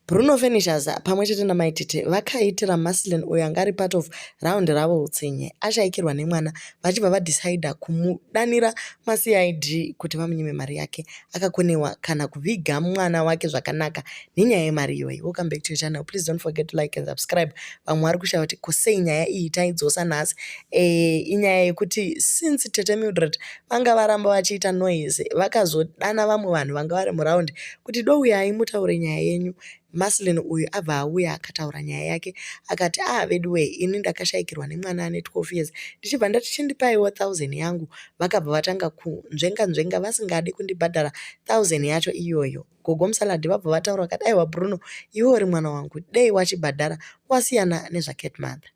Bruno Furnitures pamwe chete naMai Tete vakaitira Maslin uyo anga ari part of round ravo hutsinye ashaikirwa nemwana vachibva vadecider kumudanira maCID kuti vamunyime mari yake. Akakonewa kana kuviga mwana wake zvakanaka nenyaya yemari iyoyi. Welcome back to your channel. Please don't forget to like and subscribe. Vamwe vari kushaya kuti ko sei nyaya iyi taidzosa nhasi. Inyaya yekuti since Tete Mildred vanga varamba vachiita noise, vakazodana vamwe vanhu vanga vari muraundi kuti douyai mutaure nyaya yenyu. Maslin uyu abva auya akataura nyaya yake akati, "Ah, veduwe, ini ndakashayikirwa nemwana ane 12 years, ndichibva ndati chindipaiwo 1000 yangu." Vakabva vatanga kunzvenga nzvenga vasingadi kundibhadhara 1000 yacho iyoyo. Gogo Musaladi vabva vataura vakati, "Aiwa Bruno, iwe uri mwana wangu, dei wachibhadhara wasiyana nezvaCat Mother."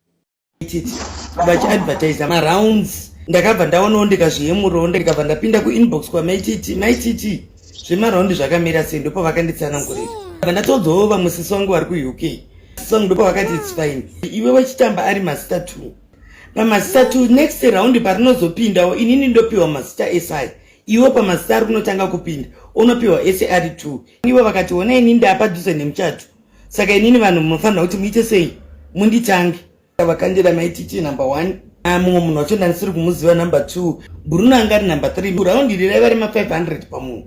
Vachiadvertisa marounds, ndakabva ndaonawo, ndikazviyemurawo, ndikabva ndapinda kuinbox kwaMaiTT. "MaiTT, zvemaraundi zvakamira sei?" Ndopa vakanditsanangurira. Bva ndatodzawo vamwe sisi vangu vari kuUK. Sisi vangu ndopa vakati, "It's fine, iwe wechitamba ari mazita 2 pamazita 2. Next round parinozopindawo, inini ndopiwa mazita esi, iwe pamazita ari kunotanga kupinda unopiwa ese ari 2." Ivo vakati, "Ona, inini ndaapadhuze nemuchato, saka inini vanhu munofanira kuti muite sei, munditange." Vakandira MaiTT number 1, mumwe munhu wacho ndandisiri kumuziva number 2, Bruno anga ari number 3. Raundi iri raiva rema500 pamunhu,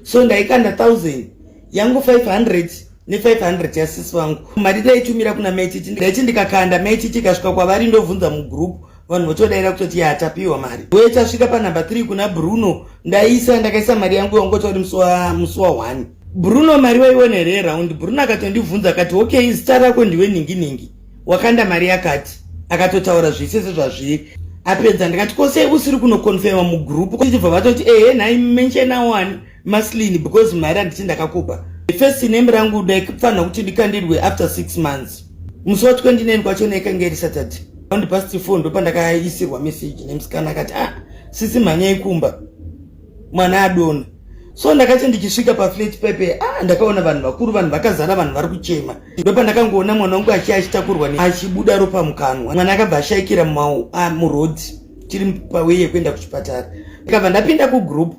so ndaikanda 1000 yangu, 500 ne500 yasisi vangu. Mari ndaitumira kuna MaiTT. Ndaiti ndikakanda, MaiTT ikasvika kwavari, ndobvunza mugroup, vanhu votodaira kutoti, "Yatapiwa mari." Uye tasvika panumber 3 kuna Bruno, ndaisa, ndakaisa mari yangu yongoti musi wa1. "Bruno, mari waiona here yeraundi?" Bruno akatondibvunza akati, "Okay, zita rako ndiwe ningi ningi, wakanda mari yakati." Akatotaura zvese sezvazviri. Apedza ndikati, "Kose usiri kunoconfirma mugroup?" Tichibva vatoti, "Ehe, nhai, mention one Maslin, because mari handiti ndakakupa. First name rangu ndaifanira kuti ndikandirwe after 6 months." Musi wa29 kwachona ikanga iri Saturday, round past 4, ndopandakaisirwa message nemusikana akati, "Ah, sisi, mhanyai kumba, mwana adona." So ndakati ndichisvika paflat pepe, ah, ndakaona vanhu vakuru, vanhu vakazara, vanhu vari kuchema. Ndopandakangoona mwana wangu achi achitakurwa, achibuda ropa mukanwa. Mwana akabva ashayikira muroad tiri paway yekuenda kuchipatara. Ndikabva ndapinda kugroup,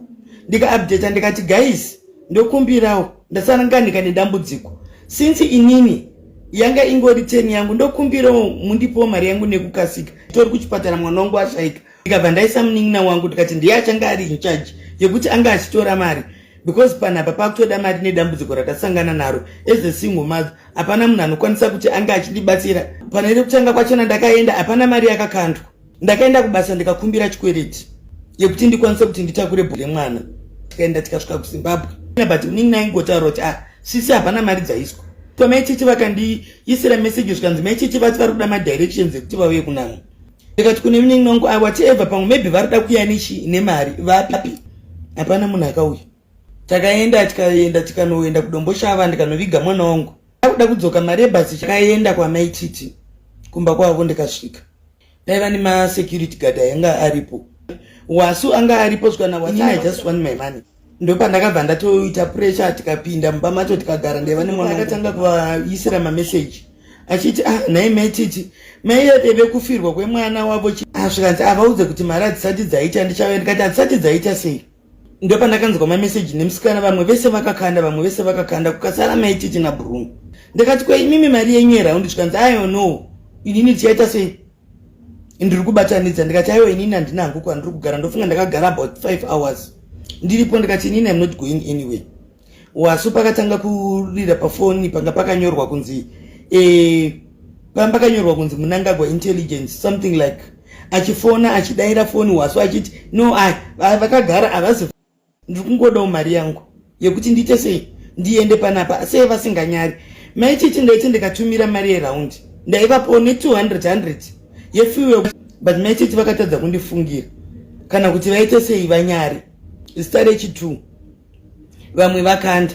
ndikaupdata, ndikati, "Guys, ndokumbirawo, ndasanganika nedambudziko. Since inini yanga ingori 10 yangu, ndokumbirawo mundipowo mari yangu nekukasika. Tori kuchipatara, mwana wangu ashayika." Ndikabva ndaisa munin'ina wangu, ndikati ndiye achange ari in charge yekuti anga achitora mari, because panapa pakutoda mari nedambudziko ratasangana naro. As a single mother, hapana munhu anokwanisa kuti anga achindibatsira. Pane rekutanga kwachona ndakaenda, hapana mari yakakandwa. Ndakaenda kubasa, ndikakumbira chikwereti yekuti ndikwanise kuti nditakure remwana. Tikaenda, tikasvika kuZimbabwe, but munin'ina aingotaura kuti, "Ah, sisi, hapana mari dzaiswa." PaMaiTT vakandiisira meseji, zvikanzi MaiTT vati vari kuda madirections ekuti vauye kunamwa. Ndikati kune munin'ina wangu, "Ah, whatever, pamwe maybe vari kuda kuya nemari vapi." Hapana munhu akauya. Takaenda, tikaenda, tikanoenda kuDomboshava, ndikanoviga mwana wangu. Akuda kudzoka, mari yebhasi. Chakaenda kwaMaiTT kumba kwavo, ndikasvika, ndaiva nemasecurity guard ainga aripo, Wasu anga aripo. Svikana Wasu, "I just want my money." Ndopandakabva ndatoita pressure, tikapinda mumba macho, tikagara. Ndaiva nemwana. Akatanga kuvaisira mameseji achiti, "Ah, nhai MaiTT, maiadeve kufirwa kwemwana wavo." Asvikanzi avaudze kuti mari hadzisati dzaita, ndichauya. Ndikati, "Hadzisati dzaita sei?" Ndopandakanzwa mameseji nemusikana, vamwe vese vakakanda, vamwe vese vakakanda, kukasara MaiTT naBruno. Ndikati, "Kweimimi, mari yenyu yeraundi?" Zvikanzi, "Ayo, no, inini tichaita sei, ndiri kubatanidza." Ndikati, "Aiwa, inini handina hangu kwandiri kugara." Ndofunga ndakagara about 5 hours ndiripo. Ndikati, "Inini am not going anyway." Wasu pakatanga kurira pafoni, panga pakanyorwa kunzi panga pakanyorwa kunzi Mnangagwa Intelligence, something like, achifona, achidayira foni Wasu achiti, "No, ai, vakagara havazi, ndiri kungodawo mari yangu yekuti ndiite sei, ndiende panapa." Sei vasinganyari MaiTT? Ndaiti ndikatumira mari yeraundi, ndaivapo ne200 100 yefuel, but MaiTT vakatadza kundifungira kana kuti vaite sei, vanyari. Zita rechi2, vamwe vakanda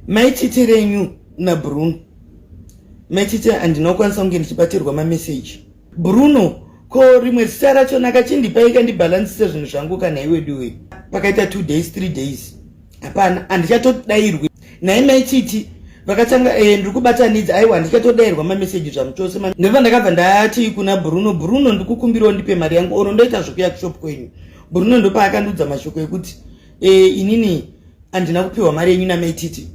MaiTT renyu naBruno. MaiTT handinokwanisa kunge ndichibatirwa mameseji. Bruno, ko rimwe zita racho nakachindipai kandibhalansise zvinhu zvangu kana iweduwe. Pakaita 2 days, 3 days, hapana, handichatodayirwi. Nhai MaiTT, vakatanga, "Ndiri kubatanidza." Aiwa, handichatodayirwa mameseji zvamuchose. Ndobva ndakabva ndati kuna Bruno, "Bruno, ndikukumbirawo ndipe mari yangu, oro ndoita zvokuya kushop kwenyu." Bruno ndopaakandudza mashoko ekuti, "Inini handina kupiwa mari yenyu naMaiTT."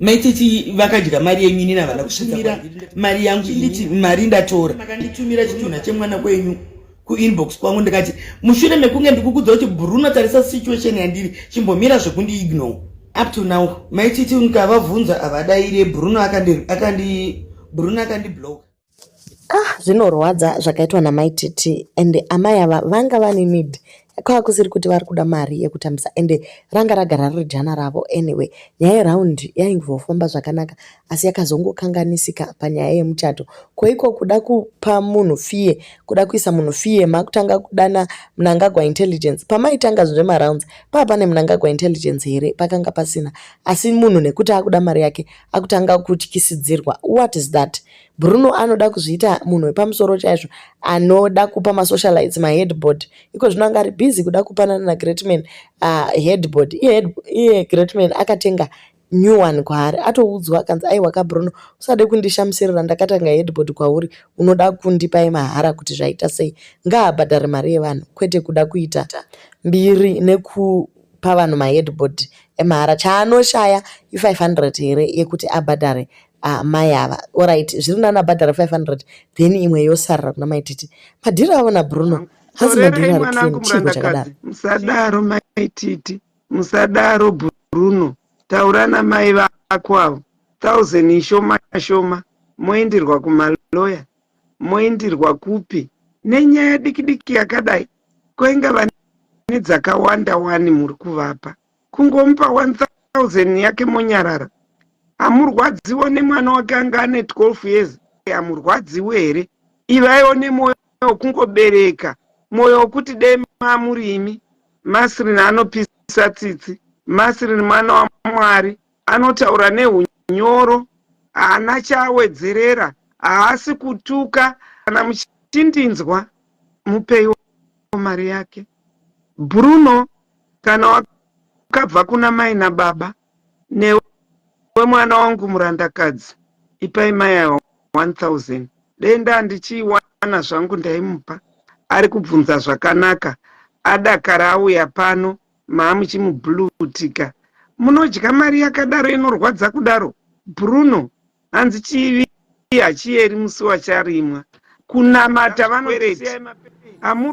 Maititi vakadya mari yenyu, inini havana kusvitsa mari yangu. Inditi mari ndatora, makanditumira chitunha chemwana kwenyu kuinbox kwangu. Ndikati mushure mekunge ndikukudza kuti Bruno, tarisa situation yandiri, chimbomira zvekundiignore. Up to now Maititi ndikavabvunza havadaire. Bruno akandi akandi Bruno akandiblock. Ah, zvinorwadza zvakaitwa naMaititi. Ende amai ava vanga vane need, kwava kusiri kuti vari kuda mari yekutambisa, ende ranga ragara riri jana ravo. Anyway, nyaya yeraundi yaingofamba zvakanaka, asi yakazongokanganisika panyaya yemuchato. Koiko kuda kupa munhu fear, kuda kuisa munhu fear, makutanga kudana Mnangagwa Intelligence. Pamaitanga zvemarounds, paa pane Mnangagwa Intelligence here? Pakanga pasina. Asi munhu nekuti akuda mari yake, akutanga kutyisidzirwa. What is that? Bruno anoda kuzviita munhu wepamusoro chaizvo, anoda kupa masocialites maheadboard. Iko zvino anga ari busy kuda kupanana naGreatman headboard. Iye Greatman akatenga new one kwaari, atoudzwa akanzi, "Aiwa kaBruno, usade kundishamisirira, ndakatanga headboard kwauri, unoda kundipai mahara kuti zvaita sei?" Ngaabhadhare mari yevanhu, kwete kuda kuita mbiri nekupa vanhu maheadboard emahara. Chaanoshaya i500 here yekuti abhadhare mai ava? Alright, zviri nani abhadhare 500, then imwe yosarira kuna Maititi. Madhiri avo naBruno hazi madhiri Torerei ari mwanangu. clean. Chiiko chakadaro? Murandakadzi, musadaro. Maititi, musadaro. Bruno, taura namai vako avo. 1000 ishoma shoma. Moenderwa kumaloya, moenderwa kupi nenyaya diki diki yakadai? Koinga vane dzakawanda wani muri kuvapa. Kungomupa 1000 yake monyarara. Hamurwadziwo nemwana wake anga ane 12 years? Hamurwadziwo here? Ivaiwo nemwoyo wekungobereka, mwoyo wekuti dei mamurimi. Masirini anopisa tsitsi. Masirini mwana waMwari, anotaura neunyoro, haana chaawedzerera, haasi kutuka. Kana muchindinzwa, mupeiwo mari yake Bruno. Kana wakabva kuna mai nababa, newe mwana wangu murandakadzi, ipai mai ava 1000. Denda ndichiiwana zvangu ndaimupa. Ari kubvunza zvakanaka, adakara auya pano, maamuchimublutika. Munodya mari yakadaro inorwadza kudaro? Bruno, hanzi chivi hachiyeri musi wacharimwa. Kunamata vanokwereti.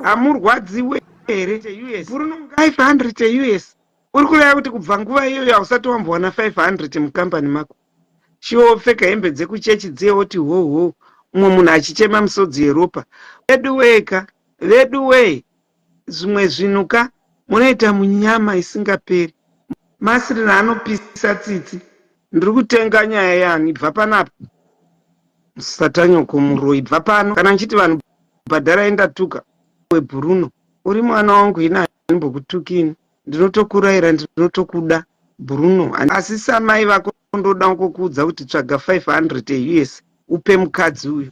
Hamurwadziwe here, Bruno? 500 US, uri kureva kuti kubva nguva iyoyo hausati wambowana 500 mukambani mako? Chiwo pfeka hembe dzekuchechi dziye, woti hoho, mumwe munhu achichema misodzi yeropa. Vedu weka, vedu wee, zvimwe zvinhu ka munoita munyama isingaperi. Masirina anopisa tsitsi. Ndiri kutenga nyaya yani. Bva panapa, musatanyoko, muroi, bva pano. Kana nchiti vanhu bhadharai, ndatuka weBruno. Uri mwana wangu, ina handimbokutukini, ndinotokurayira, ndinotokuda Bruno, asi samai vako ndoda kungokuudza kuti tsvaga 500 US upe mukadzi uyu.